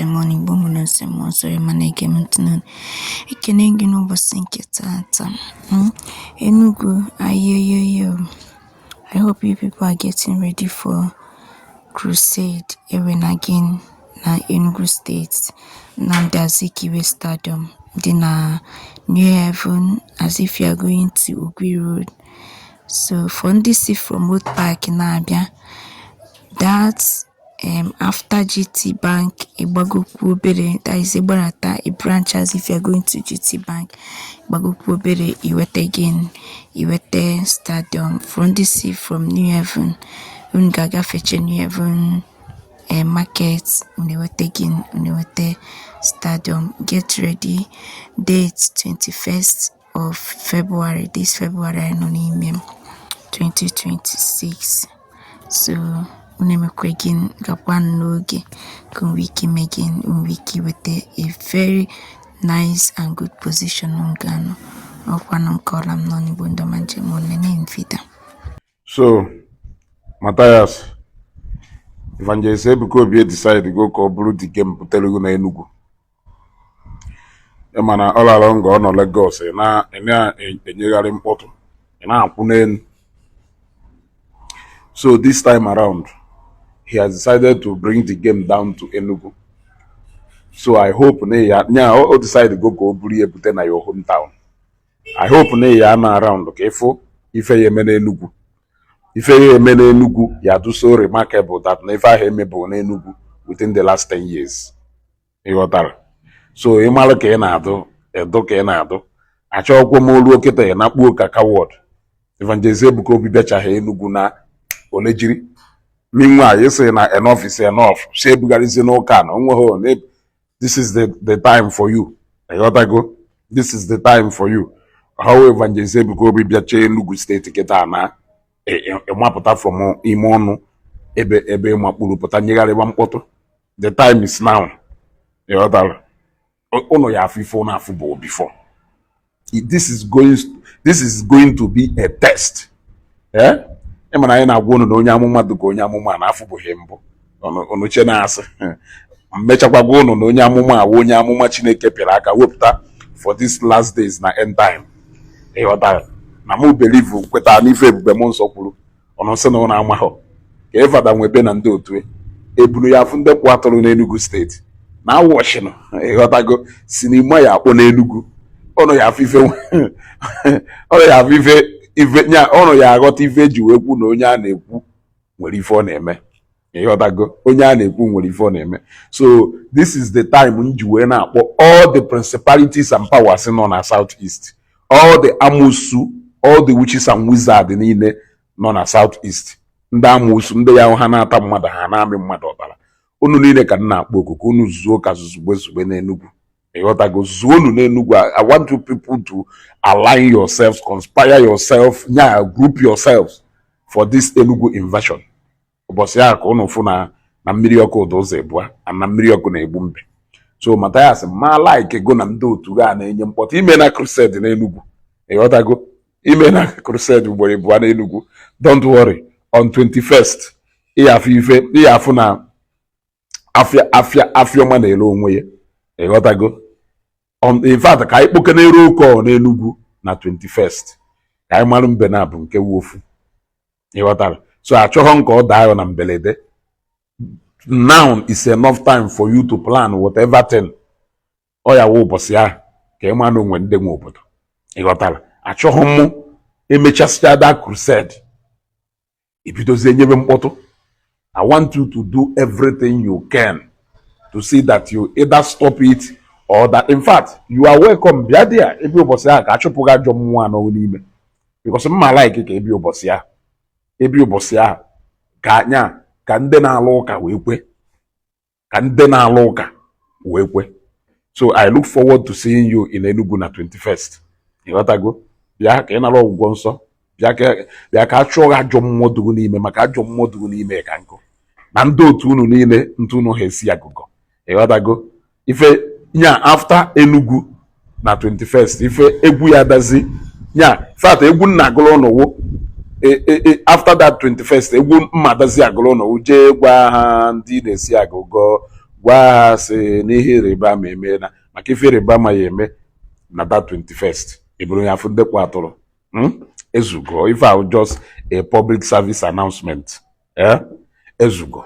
Njem ọnụ Igbo mụrụ nsị mmụọ nsọ ma na-ege m ntị n'onu. Ekene gị n'ụbọchị nke taata. Enugu ayoyoyo. I hope you people are getting ready for crusade Ewen again na Enugu State, Nnamdi Azikiwe Stadium dị na New Haven, as if you are going to Ogui Road. So for ndị si from Old Park na-abịa, that after GT Bank, ịgbagokwu obere, that is ịgbarata a branch as if you are going to GT Bank, ịgbagokwu obere, iweta again, iweta stadium. For ndị si from New Haven, unu ga-agafeche New Haven market, unu eweta again, unu eweta stadium. Get ready, date 21st of February, this February anyị nọ n'ime, 2026. So unu emekwa again, gakwa n'oge ka unu nwee ike ime again, unu nwee ike iweta a very nice and good position unu ga-anọ. Ọkwanụ nke ọla m nọ n'Igbo ndị ọma njem nene video. So, Matthias, Evangelist Ebuka Obi decide go ka ọ bụrụ the game butere gị na Enugu. Ị ma na ọ lara nga ọ nọ Lagos, ị na-enyegharị mkpọtụ, ị na-akwụ n'elu. So this time around, he has decided to bring the game down to Enugu. So I hope na ya nya o decide go ka o buru ya bute na your hometown. I hope na ya na around ka ịfụ ife ya eme n'Enugu. Ife ya eme n'Enugu ya do so remarkable that na ife ahụ emebụ n'Enugu within the last 10 years. Ị ghọtara? So ị mara ka ị na-adụ edu ka ị na-adụ, achọghịkwa m olu okịta ya nakpuo ka coward. Evangelist Ebuka Obi bịachaghị Enugu na ole jiri. Meanwhile, ị sị na enough is enough, si ebugharịzi n'ụka na onweghị. This is the time for you. Ịghọtago? This is the time for you. How Evangelist Ebuka Obi bịacha Enugu Steeti kịta na ịmapụta from ime ọnụ ebe ebe ịmakpuru pụta nyegharịba mkpọtụ. The time is now. Ịghọtara? Ụnụ ya afụ ife ụnụ afụ bụ before. This is going to be a test. Eh, ị mara anyị na-agwa unu na onye amụma dị ka onye amụma na-afụbụghị mbụ, unu che na-asị mmechakwa gwa unu na onye amụma awụ onye amụma Chineke pịara aka wepụta for this last days na end time. Ịghọtara na mụ believe, kweta n'ife ebube m nsọ kwuru. Ọnụ sị na ụnụ amaghọ ka ịfada nwebe na ndị otu ebunu ya afụ ndị kwụ atụrụ n'Enugu Steeti na awọchinụ. Ịghọtago? Sinima ya akpọ n'Enugu, ọnụ ya afụ ife, ọnụ ya afụ ife ife nya, ọnụ ya aghọta ife eji wee kwu na onye a na-ekwu nwere ife ọ na-eme. Ịghọtago? Onye a na-ekwu nwere ife ọ na-eme. So this is the time m ji wee na-akpọ all the principalities and powers nọ na South East, all the amusu, all the witches and wizards niile nọ na South East, ndị amusu, ndị ya ha na-ata mmadụ, ha na-amị mmadụ ọbara, unu niile ka m na-akpọ oku ka unu zuo ka zuzugbe zugbe n'Enugu. Ịghọtago? Zuo unu n'Enugu. I want you people to align yourselves, conspire yourself, nya group yourselves for this Enugu invasion. Ụbọchị ahụ ka unu fụ na mmiri ọkụ ụda ụzọ ebua na mmiri ọkụ na-egbu mbe. So Mathias, ma like go na ndị otu ga na-enye mkpọtụ ime na crusade n'Enugu. Ịghọtago? Ime na crusade ugboro abụọ n'Enugu. Don't worry, on 21st, ịyafụ ife, ịyafụ na afịa afịa afịọma na-ere onwe ya. Ịghọtago? On in fact, ka anyị kpokenere oke ọ n'Enugu na 21st, ka anyị mara mbe na bụ nke wu ofu. Ịghọtara? So achọghọ m ka ọ daa ya na mberede. Now is enough time for you to plan whatever thing. Ọ ya wụ ụbọchị ahụ ka ị ma na onwe ndị nwe obodo. Ịghọtara? Achọghị mụ emechasịa that crusade, ebidozie nyebe mkpọtụ. I want you to do everything you can to see that you either stop it or that, in fact, you are welcome. Bịa dị ya ebe ụbọchị ahụ ka achụpụ gị ajọ mmụọ anọ n'ime, because mma like ka ebi ụbọchị ahụ, ebi ụbọchị ahụ ka anya ka ndị na-alụ ụka wee kwe, ka ndị na-alụ ụka wee kwe. So I look forward to seeing you in Enugu na 21st. Ịghọtago? Bịa ka ị nara ọgwụgwọ nsọ, bịa ka a chụọ gị ajọ mmụọ dụrụ n'ime, maka ajọ mmụọ dụrụ n'ime ka nkụ na ndị otu unu niile ntụ unu ha esi agụgọ. Ịghọtago? Ife nya after Enugu na 21st, ife egwu ya dazi nya fat egwu nna agụrụ ụnụ wụ after that 21st, egwu mma dazi agụrụ ụnụ wụ jee gwa ha ndị na-esi agụgọ. Gwa ha sị na ihe ịrịba ama emeela, maka ife ịrịba ama ya eme na that 21st eburu ya afụ ndekwa atụrụ. Ezugo. Ife ahụ just a public service announcement. Eh? Ezugo.